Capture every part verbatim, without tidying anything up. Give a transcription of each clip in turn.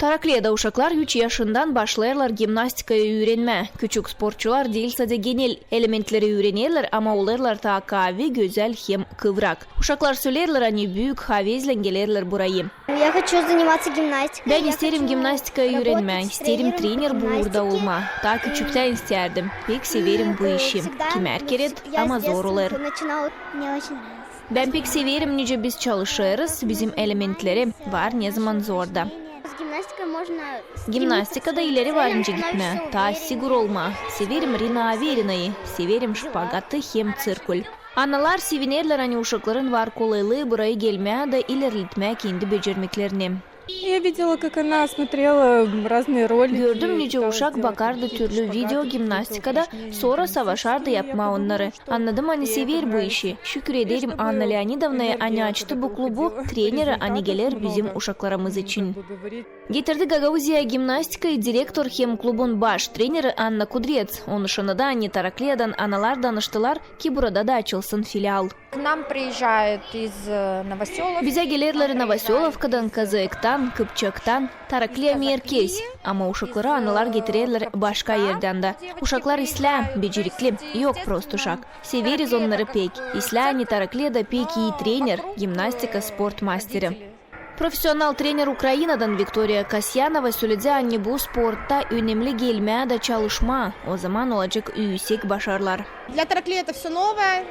Tarakliyada uşaklar üç yaşından başlêêrlar gimnastikayı üürenmää. Küçük sportçular diil sade genel elementleri üürenerlär, ama olêrlar taa kaavi, gözäl hem kıvrak. Uşaklar söleerlär, ani büük havezlän gelerlär burayı. Я хочу заниматься гимнастикой. Bän isteerim gimnastikayı üürenmää, isteerim trener bu uurda olmaa. Taa küçüktän isteerdim. Pek severim bu işi. Kimär kerä, ama zor olêr. Bän pek severim, nicä biz çalışêrız, bizim elementleri var nezaman zor da. Gimnastikada ileri var nicä gitmää, taa sigur olmaa. Severim Rina Averinayı, severim şpagatı hem ţirkul. Annalar sevinerlär, ani uşakların var kolaylıı burayı gelmää da ilerletmää kendi becermeklerini. Я видела, как она смотрела разные ролики. Gördüm, nicä uşak bakardı türlü video gimnastikada, sora savaşardı yapmaa onnarı. Annadım, ani sever bu işi. Şükür ederim Anna Leonidovnaya, ani açtı bu klubu, treneri, ani geler bizim uşaklarımız için. Getirdi Gagauziyaya gimnastikayı direktor hem klubun baş treneri Anna Kudrets. Onu şannadı, ani Tarakliyadan analar danıştılar, ki burada da açılsın filial. К нам приезжают из, э, Новосёловки. Bizä gelerlär Novosёlovkadan, Kazayıktan, Kıpçaktan. Tarakliya merkez, ama uşakları analar getirerlär başka erdän dä. Uşaklar islää, becerikli, yok prost uşak. Severiz onnarı pek. İslää, ani Tarakliyada pek ii trener, gimnastika sport masteri. Profesional trener Ukrainadan Viktoriya Kasyanova söledi, ani bu sportta önemli gelmää da çalışmaa, ozaman olacek üüsek başarılar. Для Тараклии это всё новое.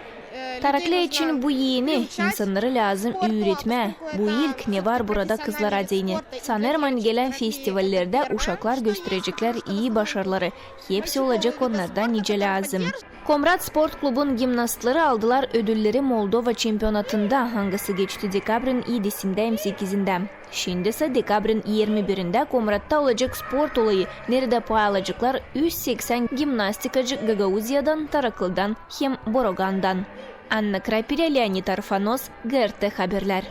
Tarakliya için bu eni, insannarı lääzım üüretmää. Bu ilk, ne var burada kızlara deyni. Sanêrım, ani gelän festivallerdä uşaklar göstereceklär ii başarıları. Hepsi olacek onnarda nicä lääzım. Komrat sport klubun gimnastları aldılar ödülleri Moldova çempionatında, angısı geçti dekabrin edisindä hem sekizindä. Şindisä dekabrin irmi birindä Komratta olacek sport olayı, neredä pay alaceklar üz seksän gimnastikacı Gagauziyadan, Taraklıdan hem Borogandan. Anna Krapirä, Leonid Arfanos, GRT Haberlär.